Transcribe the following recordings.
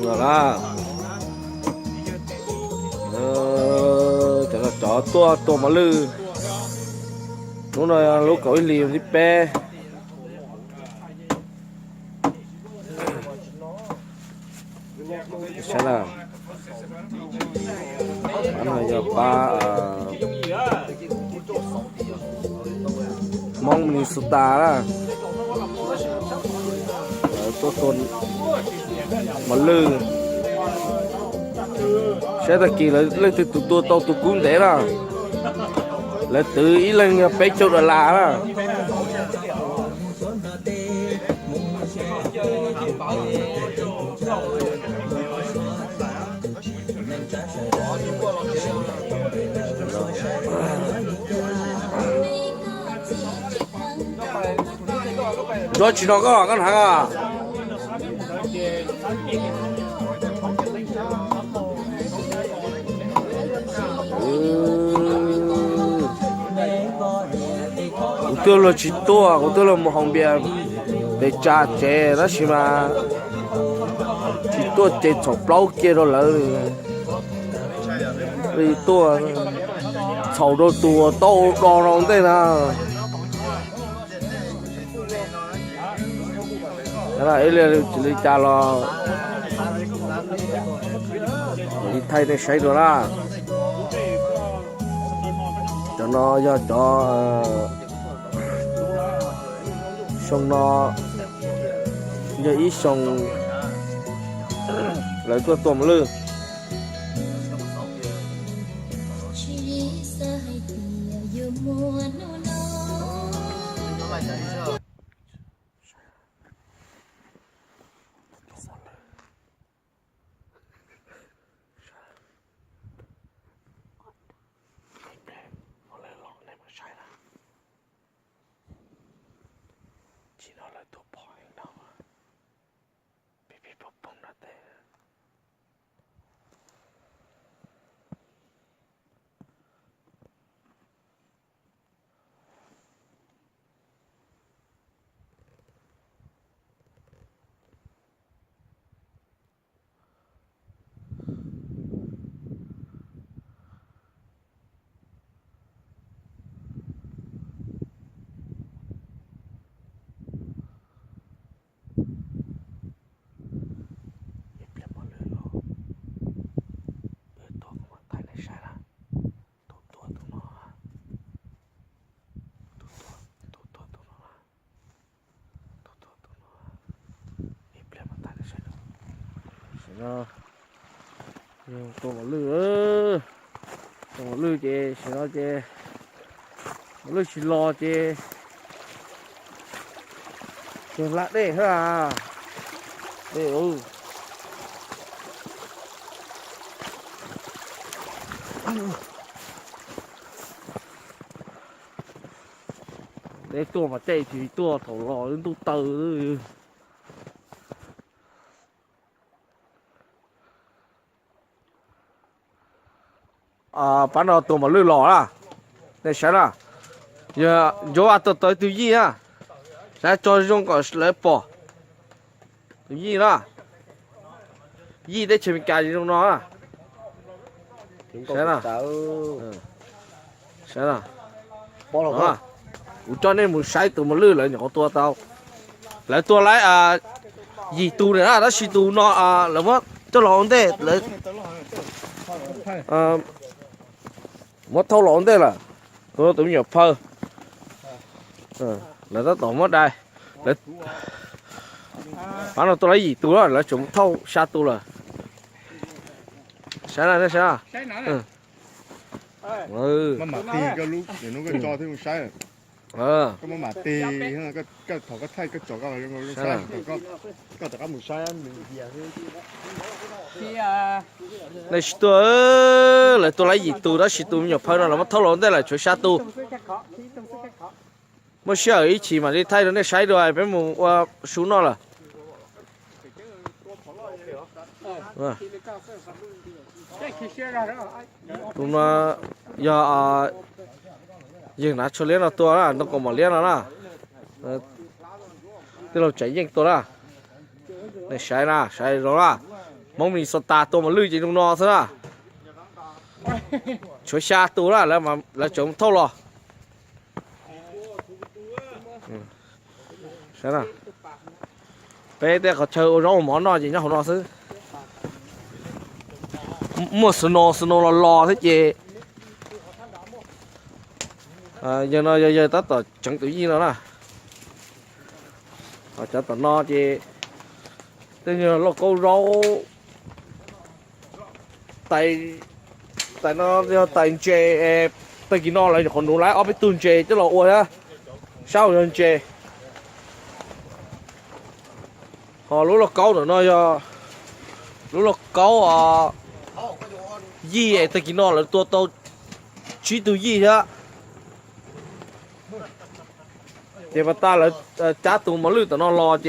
Cov no cov tuaj tua mos lwj, lub no lub kaum ib hlis thib peb. Saib na, pab no yog pab Hmoob Minnesota na, tuaj tua mos lwj. Saib tag kis lawv leej twg tus tua tau tus kub ntev na. Lawv twv ib leeg yog peb caug dollar na. Ntsuab tsis no koj los koj hnav os. Kuv twb luag tsis tuaj, kuv twb luag mus haus npias pem tsa tsev tab sis mas tsis tuaj ces txhaum plaub kiag rau lawv li. Tuaj txhaum rau tus uas tau do no ua ntej na. Ib li cas los mam li thaij nej saib dua na. Cov no yog cov xyoo no yog ib xyoo lawv tuaj tua mos lwj. Tsis no lawv tuaj pom heev no, pib pib pog poog no tes. Ib pliag pom lwm los wb tuaj kuv mam thaij nej saib na. Tus tuaj tus no, tus tuaj tus no, tus tuaj tus no. Ib pliag mam thaij nej saib. Tam sim no tua mos lwj, tua mos lwj ces tam sim no ces mos lwj tsis los ces tsuas hla dej xwb. Dej, dej tuaj mas caij tsis tuaj, thaum los ntuj taw. Pab no tua mos lwj los na, nej saib na. Yog Ncuav Vaj tuaj tau ib tug yij na, saib tso zoo kom lawv pom. Tus yij na, yij teb chaws Amelikas zoo no na. Saib na, saib na. Kuv coj nej mus saib tus mos lwj lawv nyuam qhuav tua tau. Lawv tua laib yim tus na, tab sis tus no lawv muab coj los ua ntej, lawv muab thauj los ua ntej lawm. Tus no tus me nyuam phawj, lawv tab tom muab dai. Pab no tua laib yim tus, lawv tseem mus thauj xya tus lawm. Saib na, saib na. Nej sib tua, lawv tua laib yim tus tab sis tus me nyuam phawj no lawv muab thauj los ua ntej lawm, tshuav xya tus. Muaj sij hawm ib chim mam li thaij rau nej saib dua, peb mus ua su noj lawm. Tus no yog yeej hnav tsho liab no tua na, ntoo kaus mom liab no na. Tij laug Tsam Yeej tua na. Nej saib na, saib zoo na. Hmoob Minnesota tua mos lwj ces zoo no xwb na. Tshuav xya tus na, lawv tseem thauj los. Peb tej qhov chaw ua zaub ua mov noj ces nyob hauv no xwb. Muaj snow, snow los los thiab ces yawg no yog yawg tab tom tseev tus yij no na. Cov tom no ces tej lauj kaub zaub tais, tais no yog tais ntses. Tag kis no lawv nyuam qhuav nuv lawv ob peb tug ntses coj los ua thiab, sab hauv yog ntses. Ho lub lauj kaub ntawm no yog lub lauj kaub yij, tag kis no lawv tua tau tsib tug yij thiab. Ces pas tas lawv cab tus mos lwj tom no los ces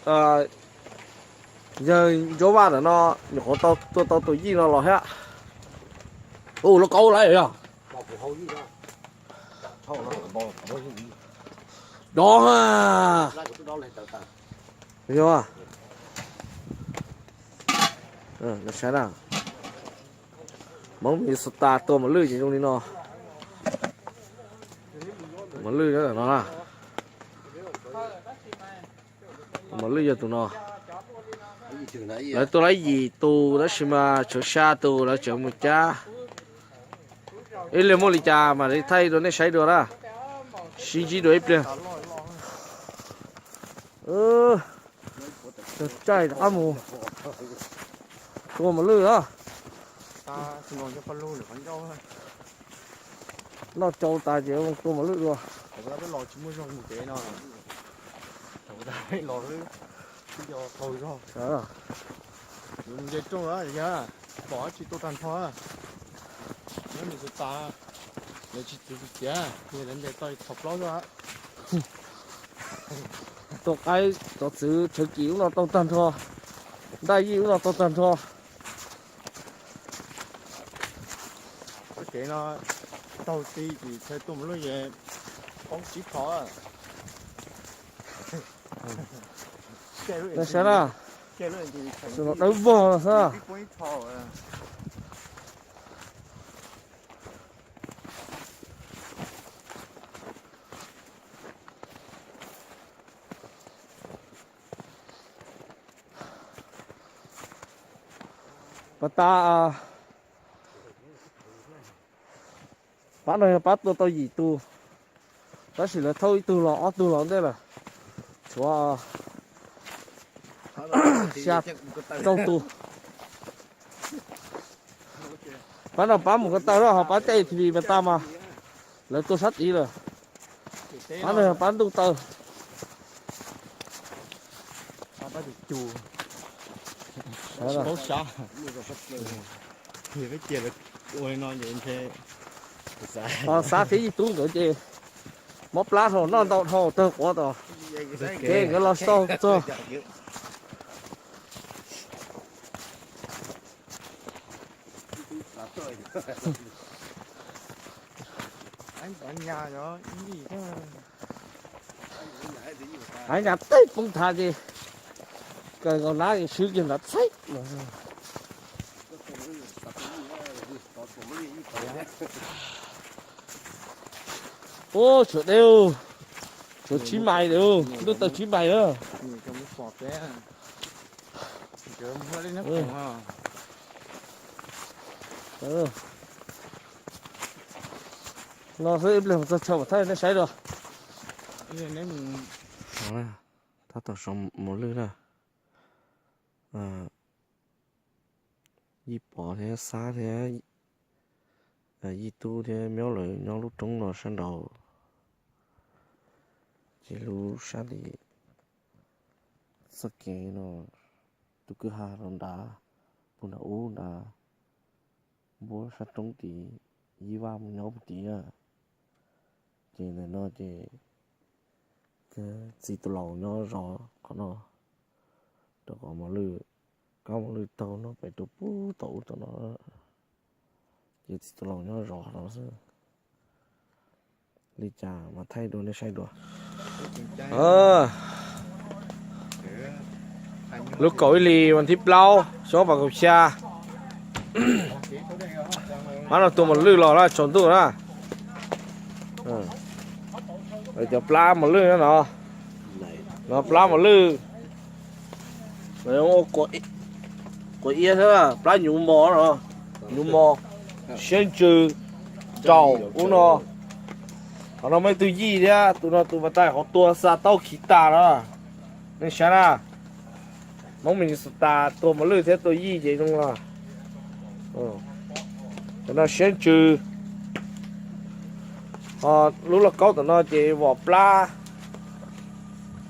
yawg Ntsuab Vaj ntawm no nyuam qhuav tua tau tus yij no los thiab. Ua lauj kaub lawm yog. Dov, yog, saib na. Hmoob Minnesota tua mos lwj ces zoo li no. Mos lwj no, mos lwj yog tus no. Lawv tua lawv yim tus tab sis mas tshuav xya tus lawv tseem mus cab. Ib pliag muaj li cas mam li thaij dua nej saib dua na. Sib ntsib dua ib pliag. Caij rov qab mus tua mos lwj os. Noj tsau tas ces tua mos lwj dua. Nce rooj, pom tsis tau tag nrho. Nyob Minnesota, lawv tsis txwv tiav, lawv ntes tau txhom plaub xwb. Tua qaib, tov txwv, tshav kis ub no tau tag nrho, ntaj yij ub no tau tag nrho. Kev no taug ti ces chaw tuaj mus lub yeej poob tsib pho. Saib na, los dawb vog xwb. Pas tas, pab no yog pab tua tau yim tus, tab sis lawv thauj ib tug los ob tug los ntej lawm, tshuav xya rau tus. Pab no pab mus ko taw lawm ho pab caij A T V pas tas mas lawv tua sab tid lawm. Pab no yog pab ntuj taw. Xav thiab yij tub nkawd ces mob plab dhau noj ntau dhau tawg quav tos. Ces nkawd los sau txog. Haiv nyas teb poob thav ces kaw nkaus nab swb kiag nrad txhaib. Ub, tshuav deb, tshuav tsib mais, ntuj taw tsib mais na. No xwb, ib pliag mus txog chaw mam thaij nej saib dua. Tab tom sau mos lwj na. Yij Pov thiab Xab thiab yij tub thiab Miob lawv nyob lub roob no sab nraud. Ces lub sab tim txoj kev no, tus kwj ha rau nrad, puag nram ub nrad, npuab sab roob tid, yij Vaj mus nyob puag tid na. Ces ntawm no ces txiv tus laus nyob zov qhov no, rau qhov mos lwj, kab mos lwj taug no pem rau puag tom ub tom no. Ces txiv tus laus nyob zov qhov no xwb. Li cas mas thaij dua nej saib dua. Lub kaum ib hlis vas thib plaub xyoo ob phav kaum xya. Mab no tua mos lwj los na, tsaus ntuj na. Cov plab mos lwj no, no plab mos lwj. Quav iab thiab plab nyuv mos no, nyuv mos, siab ntsws, raum ub no. Qhov no muaj ib tug yij thiab, tus no tus pas tas hauv tua xa tau khiv tas no. Nej saib na, Hmoob Minnesota tua mos lwj thiab tua yij ces zoo no. Cov no siab ntsws. Ho lub lauj kaub tom no ces vom plab,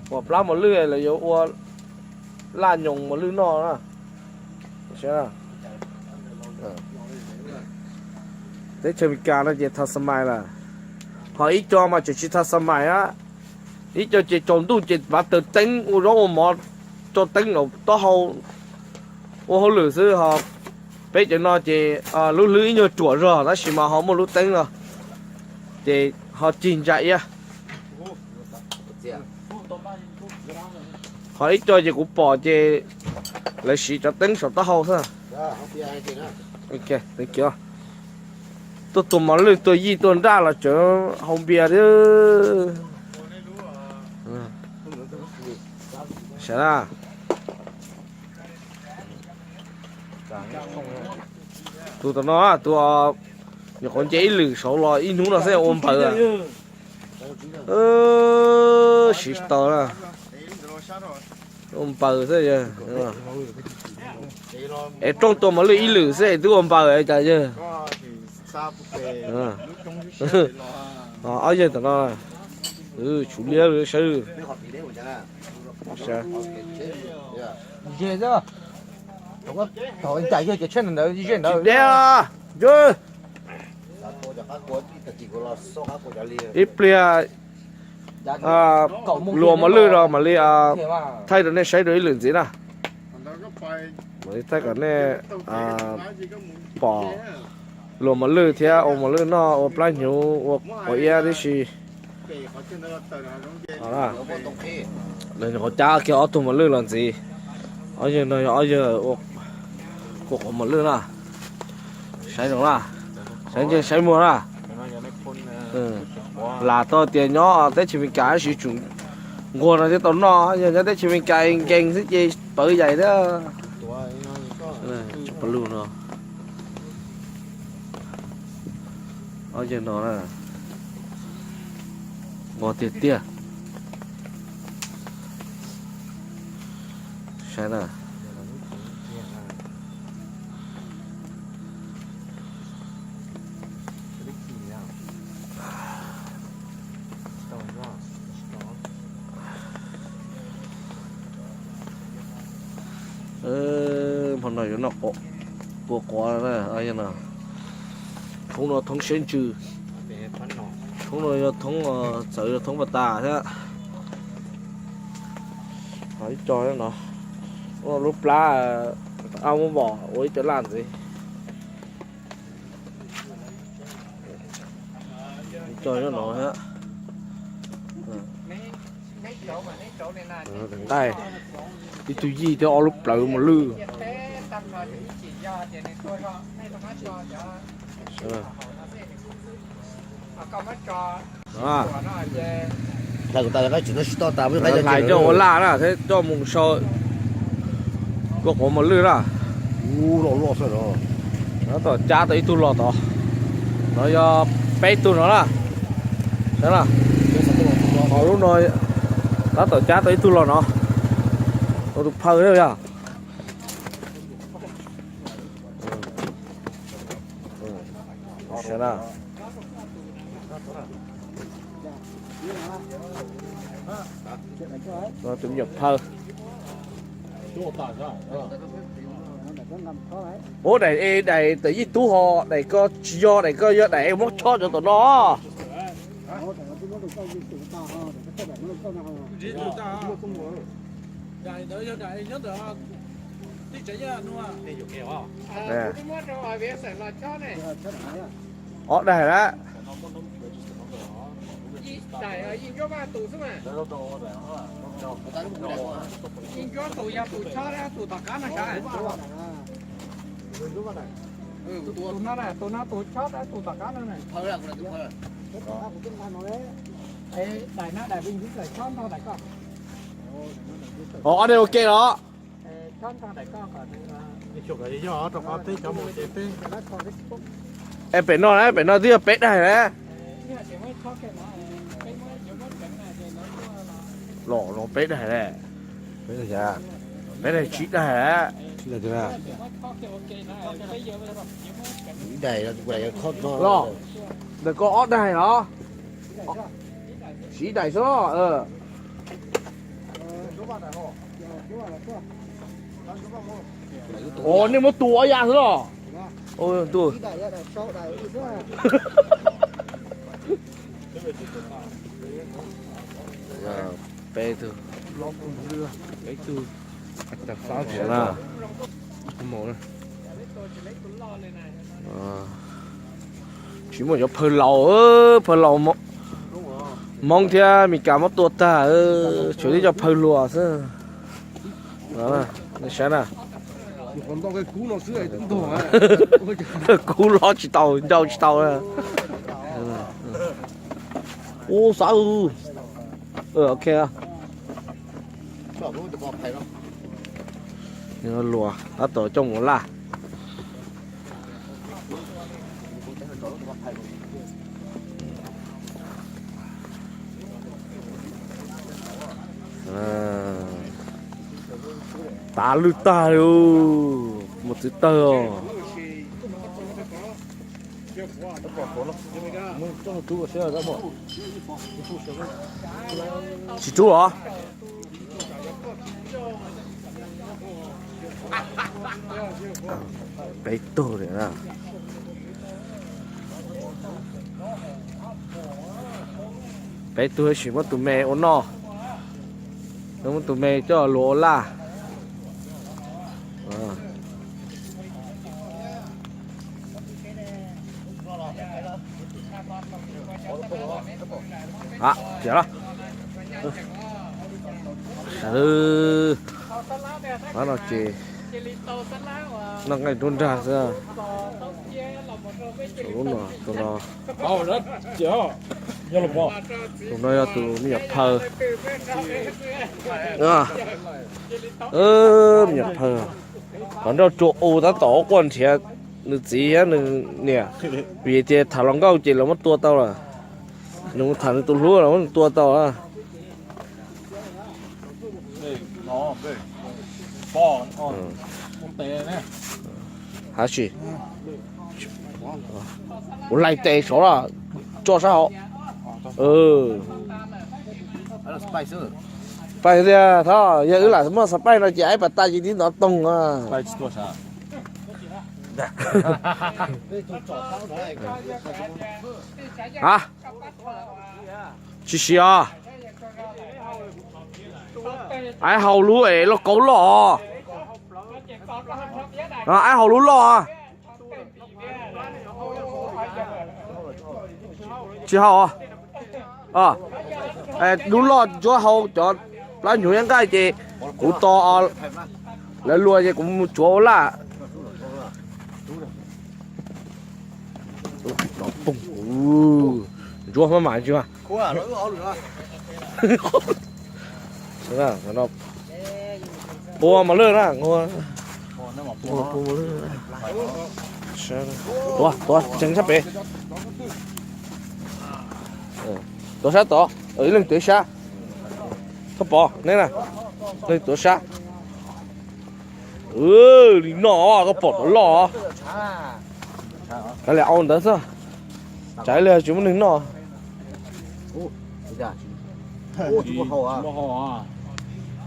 vom plab mos lwj los yuav ua laj nyoos mos lwj noj na. Teb chaws Amelikas no ces tha xa mais lawm, ho ib co mas tseem tsis tha xa mais na. Ib co ces tsaus ntuj ces pav taws teeb ua zaub ua mov, tso teeb nraum taub hau ua hauj lwm xwb. Ho peb cov no ces lub hlwb ib nyuag ruam zog tab sis mas ho muaj lub teeb no ces ho cig ntsa iab. Ho ib co ces kuv pom ces lawv siv cov teeb saum taub hau xwb. Tuaj tua mos lwj tua yij tua nraj los tseem haus npias thiab. Sav na, tus tom no, tus nyuam qhuav nce ib lwm saud los ib hnub no xwb ua npaws. Siv tsis tau na, ua npaws xwb. Es rooj tua mos lwj ib lwm xwb es twb ua npaws cas yawg. Ob yawg tom no, tshuv liab saib. Ib pliag luas mos lwj rau mam li thaij rau nej saib rau ib lwm ntxiv na. Mam li thaij kom nej pom luas mos lwj thiab ua mos lwj noj ua plab hnyuv ua quav iab tib si. Nyuam qhuav cab kiag ob tug mos lwj los ntxiv. Ob yawg no yog ob yawg ua quav mos lwj na. Saib zoo na, saib ntsej saib muag na. Lam tau tias nyob teb chaws Amelikas tab sis tsum nquag no thiaj tau noj, yog nyob teb chaws Amelikas nkees xwb ces pawv yaim thiab. Pawv lug no, ob yawg no na, nquag tiag tiag. Saib na. Hmo no yuav noj quav quav na. Thoob no thoob siab ntsws, thoob no yog thoob, txawv yog thoob pas tas thiab. Ib co no, lub plab, ab muab vom ua ib co laj ntxiv. Ib co no thiab. Nqaij, ib tug yij thiab ob lub plawv mos lwj. Hlais coj ua laj na thiab coj mus sau kua quav mos lwj na. Tab tom cab tau ib tug los tod, no yog peb tug no na. Lub no tab tom cab tau ib tug los no, tus phaw thiab yog. Tus me nyuam phaw. Ub, daim, daim tawm yij tub ho daim ko tsis yog, daim ko yog daim muab chob cov tom no. Ob daim lawm. Yeej Ntsuab tus yog tus chob, tus tom qab no sav. Tus no, tus no tus chob, tus tom qab no na. Daim no daim peb ntxwv tawm chob nrog daim koj. Ob daim ua ke los. Es pem no na, pem no twb yog peb daim na. Los no peb daim na. Peb daim tsib daim. Los, ntawm koj ob daim los. Tsib daim xwb. Os, nej muab tua ob yam xwb los. Tus peb tug, peb tug, tus na. Tsis muaj cov phaw laus, phaw laus Hmoob thiab Meskas muab tua tag, tshuav tib co phaw hluas xwb. Nej saib na. Kub lob tsis tau, ncau tsis tau. Ub, xav. Ok. Luas tab tom coj mus laj. Tav lwj tag li, mus txwv tawg os. Tsis rub los? Peb tug, peb tug sim muab tus me ua noj, muab tus me coj luas ua laj. Tiam, no ces noj nqaij nruab nrag xwb. Tus no, tus no yog tus me nyuam phaw. Me nyuam phaw, qhov nrauj tsua u tab tom quaj nrhiav nws txiv thiab nws niam, vim tias tham hluas nkauj ces lawv muab tua tau lawm. Nws mus tham nws tus hlub los muab nws tua tau. Hab si, kuv laig tes saud los tso sab hauv. Pais tiag, thov yog wb lam muaj xav paij no ces aib pas tas ces tib ntov toog. A, tsis siav os. Aib hau lub es lauj kaub loj os. Aib hau lub loj. Tsis hau. Lub loj ntsuab hau cov plab hnyuv nqaij ces kuv tos lawv luas ces kuv mus tsuav ua laj. Ntsuab maj mam tsis. Pua mos lwj na. Tuav, tuav tseev sab pem. Tuav sab tod, ib leeg tuav sab. Thoj Pov neb na, leej tuav sab. Li no koj pom tod loj. Kav liam au ntawd xwb. Tsam ib leeg tsis muaj neeg noj.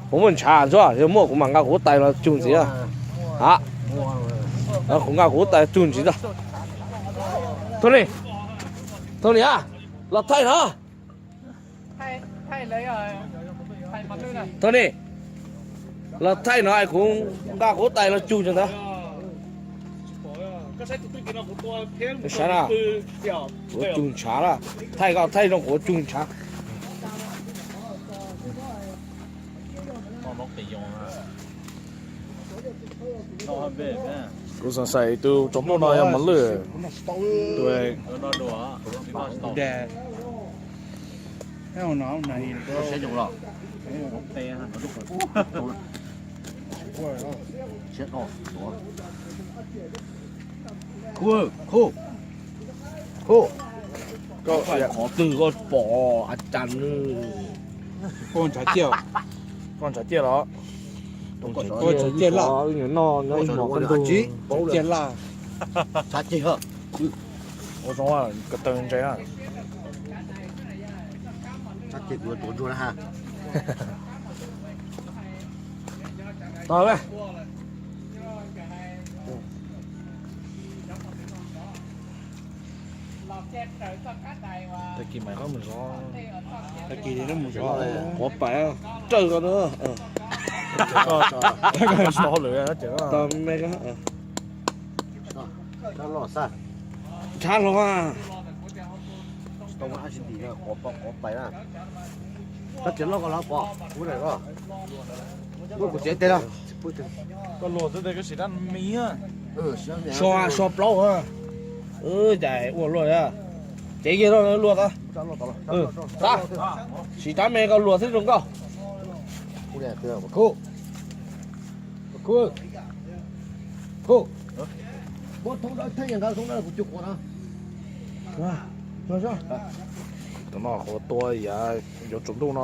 Kuv muaj ntshav ntsuab, yog muaj kuv mam nqa kuv huab tais los cug ntxiv. A, kuv nqa kuv huab tais cug ntxiv tso. Thoj Ni, Thoj Ni a, los thaij no. Thoj Ni, los thaij no es kuv nqa kuv huab tais los cug ntxiv ntawd. Saib na, kuv cug ntshav lawm, thaij koj thaij no kuv cug ntshav. Kuv xav xaiv tus tsaus ntuj no yog Mos Lwj. Tus Khov twg koj pom a cas? Koj ntshav ciaj los? Koj ntshav ciaj laj. Ntshav ciaj laj. Ua zoo, ko taw ntses na. Tag lawm. Tag kis mam rov mus zov. Tag kis rov mus zov. Quav pais, raws ko na. Tau me ko. Ntshav hlo a. Koj tsev loj ko los pom kuv tsev teg los. Koj luag xwb tes koj sim dab me. So, so plaub. Cas ua luaj, tsev kiag luaj tod. Tab sis dab me koj luag xwb zoo nkauj. Muab thoob dawb theej nqa thoob dawb kuv cua quav no. Tus no qhuav tua yav yuav tsaus ntuj no.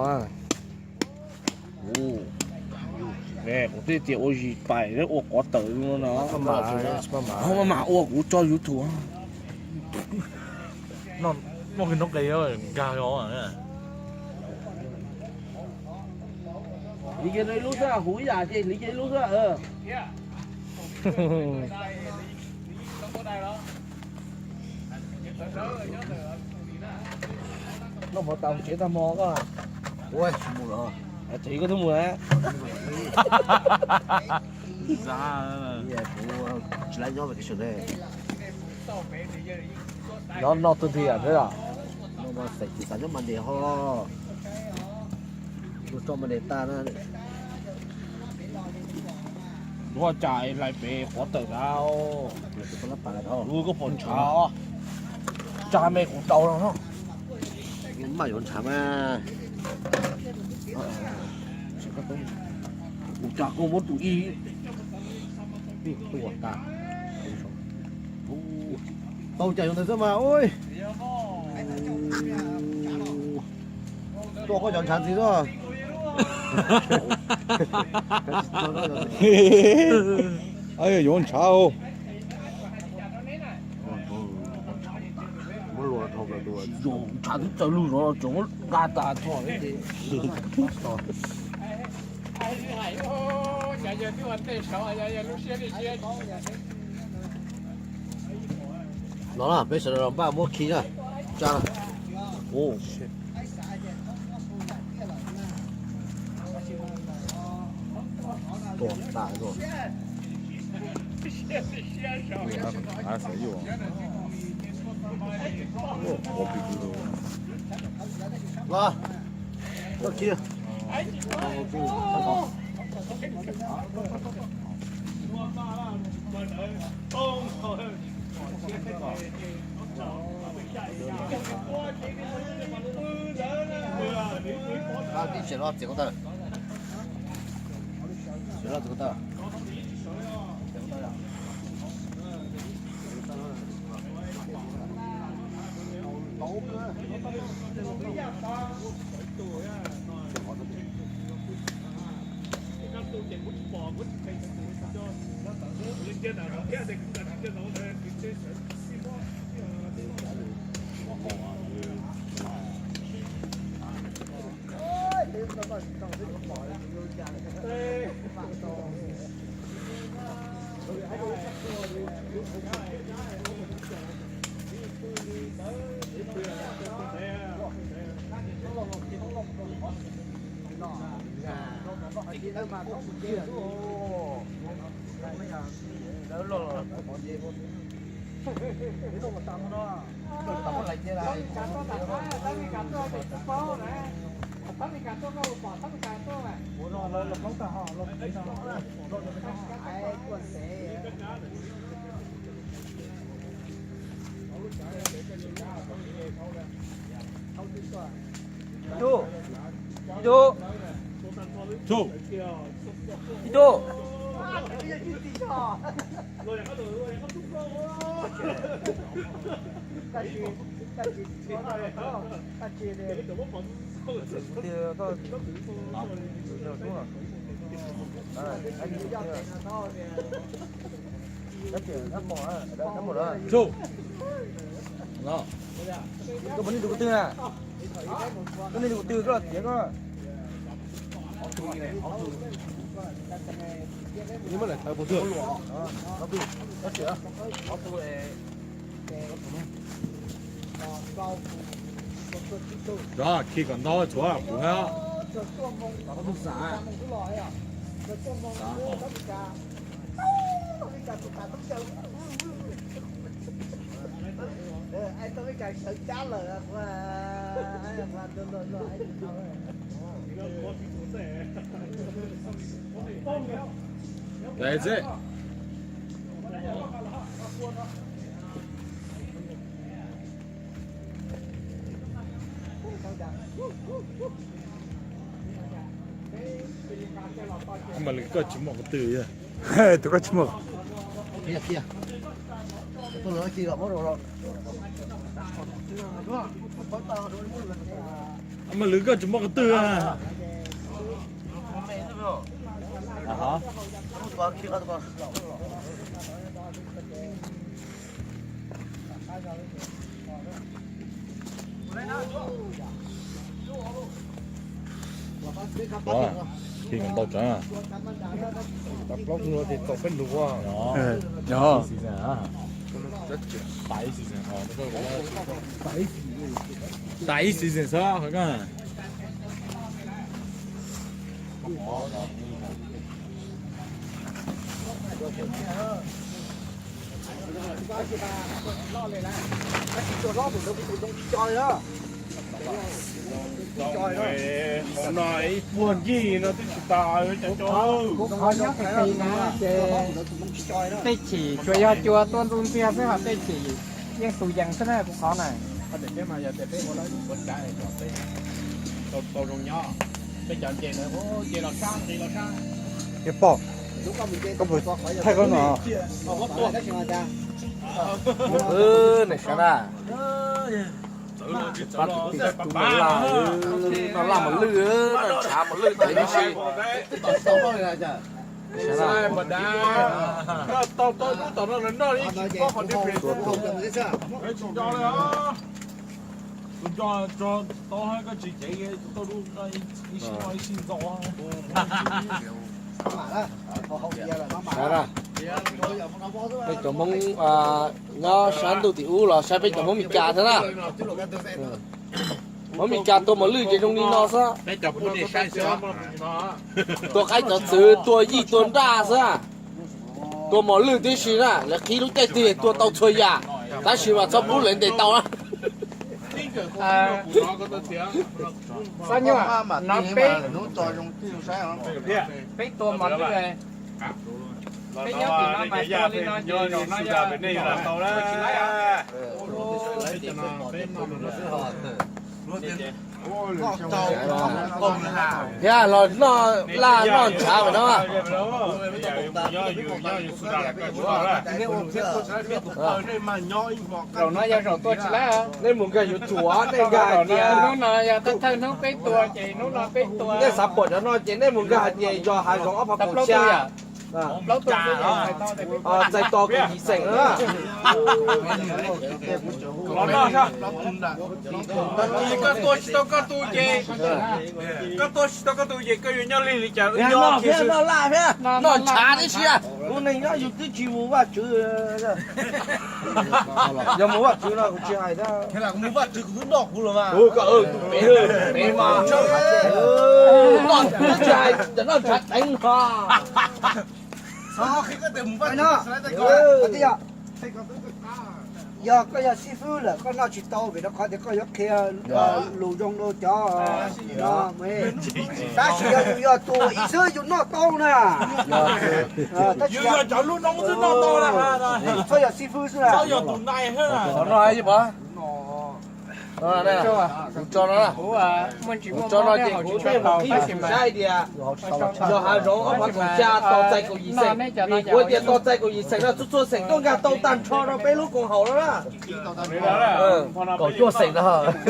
Kuv twb tias ua zis pais ua quav tawm no. Maj mam ua kuv tso YouTube. Noj kiag noob qes nkag os. Li kiag no ib lub xwb, huv ib yam ces li kiag ib lub xwb. Noj mov tas tsev tag hmo koj. Tsev koj twb mus lawm. Tsis laiv nyob vacation ne. Nyob noj tag nrho thiab los? Xav nyob Monday ho. Mus tso Monday tag na. Lub cas hlais pem quav tawm ntag. Lub koj pom ntshav, tsa me kuv rau no. Maj yuav ntshav mas. Kuv tsa koj muab tus ib. Tua tas. Tau cas yuav ntawd xwb mas ua. Tua koj cov ntshav ntxiv xwb. Yuav ntshav. Ntshav twb tsaws lug zov los tseem nqa tas txog. No na, peb sawv daws los npaj muab khi na. Tsa. Tuag tas tuag. Los, koj khi. Tib tsev los txiav ko taw. Txiav los txiav ko taw. Ib tug, ib tug, ib tug. Koj puas nej tus ko twg na? Koj nej tus ko twg koj los tiav koj. Koj khi kom ntau tsuav kuv hab. Mas lwm koj tsis muaj ko tw. Tus koj tsis muaj. Mas lwm koj tsis muaj ko tw. Khi kom ntau tsawv. Plaub tug no ces tau peb lug. Xav ib season xwb. Qhov no ib puag ncig no twb tsis tas cov. Tej chim tsuas yog cua tuaj ntxuj ntxiag xwb, ho tej chim yeej tus yees xwb na kuv qhov na. Peb cov nce na, nce los sab, nqis los sab. Pom, koj puas thaij koj no? Nws sab na. Pab tus tij tus no laj, no laj mos lwj, no tshav mos lwj tag tib si. Tus nco tso tau koj tsis cev tau ib sij ntxo. Peb cov Hmoob nyob sab ntuj tim ub los saib peb cov Hmoob Mes Kas thiab na. Hmoob Mes Kas tua mos lwj ces zoo li no xwb. Tua qaib cov txwv, tua yij tua nraj xwb. Tua mos lwj tib si na, lawv qhib lub caij twg tua tau txhua yam, tab sis mas txhob pub lawv ntes tau na. Xab Nyuj, no peb, peb tua mos lwj, peb nyob tim no mas tua li no ces zaum no yog tsis laib. Thiab los noj laj noj ntshav mas no. Zaum no yog zaum tua tsis laib. Nej mus nkag YouTube nej nkag hais tias hnub no yog thawj hnub peb tua ces hnub no peb tua. Nej xav pom cov no ces nej mus nkag hais tias yog hav zoov ob phav kaum xya, txais tos kaum yim xeem na. Koj tua tsis tau koj tus ces, koj tua tsis tau koj tus ces koj yuav nyob lig li cas? Noj ntshav tib si. Kuv neeg nyob yus twb tsis mus Vaj Tswv. Yog mus Vaj Tswv no kuv tsis hais thiab. Mus Vaj Tswv kuv twb noj kuv los mas. Tus pem, pem mas noj, tsis hais noj ntshav teev ho. Yog koj yog xib fwb lawm koj noj tsis tau vim rau qhov tias koj yuav qhia lus zoo rau cov no. Tab sis yog yus yog tus ib xwb yus noj tau na. Tab sis yog cov lub noob xwb noj tau na. Txhob yog xib fwb xwb na. Kuv tso no, kuv tso no ces kuv thiaj mus qhib saib tias yog hav zoov ob phav kaum xya tau txais kaum yim xeem. Kuv tias tau txais kaum yim xeem no txhua txhua xeem tuaj nkag tau tag nrho rau peb lub koom haum no na. Kaum cuaj xeem no.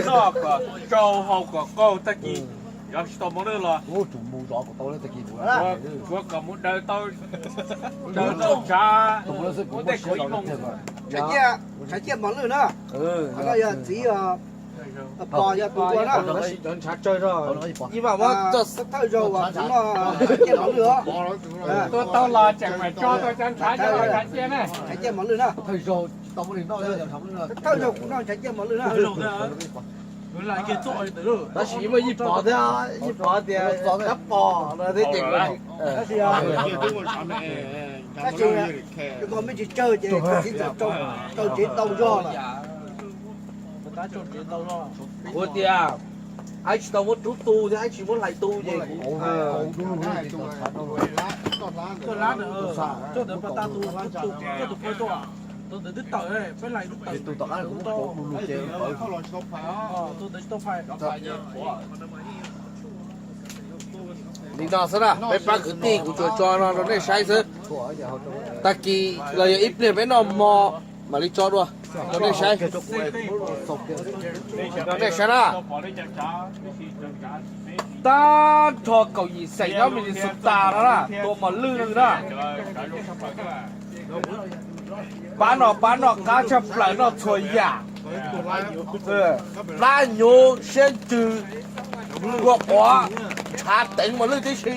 Noj kom tsau haus kom qaug tag kis, yog tsis tau mos lwj los kuv kom mus daws tau, daws tau tshav, muab tej khuv ib moos. Tshav ciaj mos lwj na. Qhov no yog txiv, pog yog tus ua na. Cov ntshav tsawg zog, ib mam muab thawj zaug uas kuv noj tshav ciaj mos lwj os. Tua tau los tseem mam tso tau cov ntshav coj los tshav ciaj na. Tshav ciaj mos lwj na. Thawj zaug kuv noj tshav ciaj mos lwj na. Tab sis muaj ib pov thiab, ib pov tias rab pos no thiab ces tab sis nkaus me ntsis tsawg ces kuv txiv txawm rau tsev tau zog lawm. Kuv tias aib tsis tau muab rub tu thiab aib tsis muab hlais tu ces kuv li no xwb na, peb pab kwv tij kuv tsuas tso no rau nej saib xwb. Tag kis los yog ib pliag peb noj hmo mam li tso dua rau nej saib. Rau nej saib na. Tag nrho kaum yim xeem nyob Minnesota no na, tua mos lwj no na. Pab no pab noj qab tshaj plaws, noj txhua yam. Plab hnyuv, siab ntsws, kua quav, ntshav teev mos lwj tib si.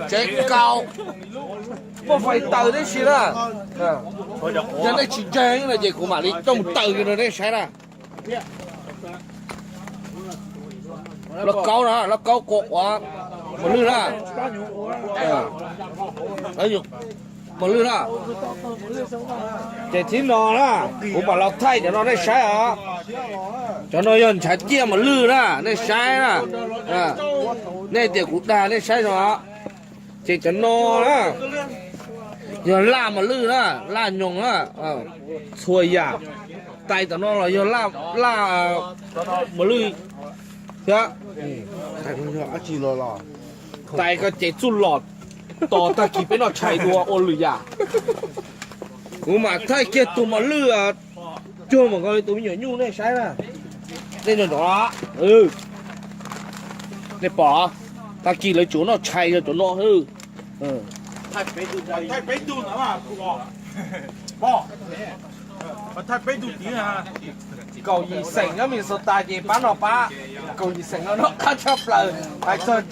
Tsev kaus, muaj fais taws tib si na. Yog nej tsis ntseeg no ces kuv mam li rooj taws rau nej saib na. Lauj kaub na, lauj kaub kua quav, mos lwj na. Mos lwj na. Ces thib no na, kuv mam los thaij cov no nej saib os. Cov no yog ntshav ciaj mos lwj na, nej saib na. Nej tias kuv dag nej saib no. Ces cov no na yog laj mos lwj na, laj nyoos na, txhua yam. Tais tom no los yog laj mos lwj thiab. Tais ko ces txuj lom tos tag kis peb noj tshais dua ua lwm yam. Kuv mam thaij kiag tus mos lwj cuag mas nkaus li tus me nyuam nyuj nej saib na. Nej nco ntsoov, nej pom, tag kis lawv tsuas noj tshais yog cov no. Kaum yim xeem nyob Minnesota ces pab no pab, kaum yim xeem no noj qab tshaj plaws. Hais txog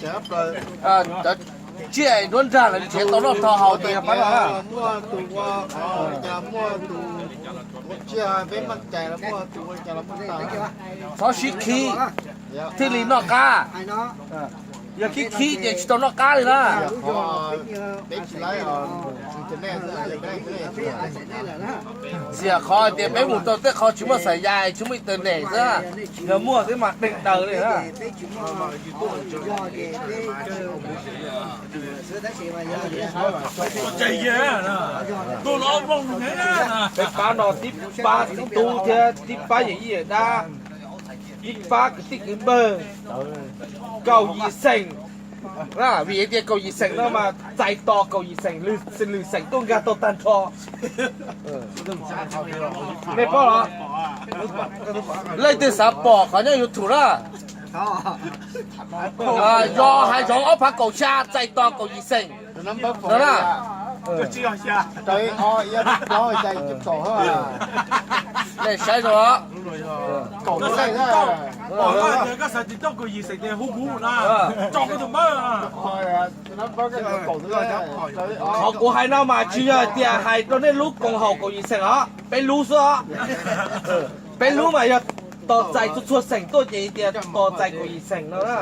tsiaj duab nrag lawv nrhiav tau noj tau haus ces yog pab no na. Txhob sib khib thiaj li noj qab. Yog khib khib ces tsis tau noj qab li na. Txiam qhov tias peb mus rau tej qhov tsis muaj xas yas tsis muaj internet xwb, yog muaj xwb mas deeg daws li na. Peb pab no tib pab txiv tub thiab tib pab yawm yij yawm dab, tib pab kwv tij kwv npawg, kaum yim xeem. Vim tias kaum yim xeem no mas txais tos kaum yim xeem, lwm xeem tuaj nkag tau tag nrho. Nej paub los? Leej twg xav pom qhov nyob YouTube na, yog hav zoov ob phav kaum xya txais tos kaum yim xeem no na. Nej saib zoo. Qhov kuv hais no mas tsis yog tias hais rau nej lub koom haum kaum yim xeem os, peb lub xwb os. Peb lub mas yog Tos txais txhua txhua xeem tuaj ces tias tos txais kaum yim xeem no na.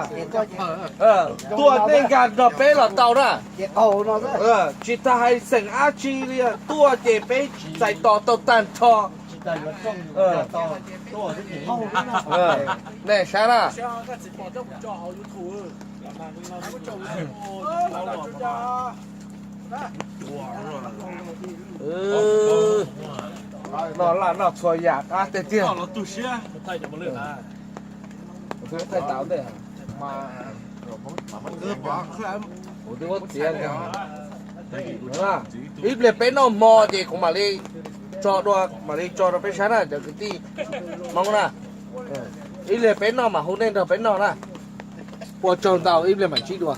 Tuaj nej nkag nrog peb los tau na. Tsis tas hais xeem dab tsi li, tuaj ces peb txais tos tau tag nrho. Nej saib na. Noj laj noj txhua yam qab tiag tiag. Kuv twb thaij tau ntej. Kuv twb muab txiav. Ib pliag peb noj hmo ces kuv mam li tso dua, mam li tso rau peb saib na cov kwv tij Hmoob na. Ib pliag peb noj mam hu nej nrog peb noj na. Ua tsaug ntau, ib pliag mam ntsib dua.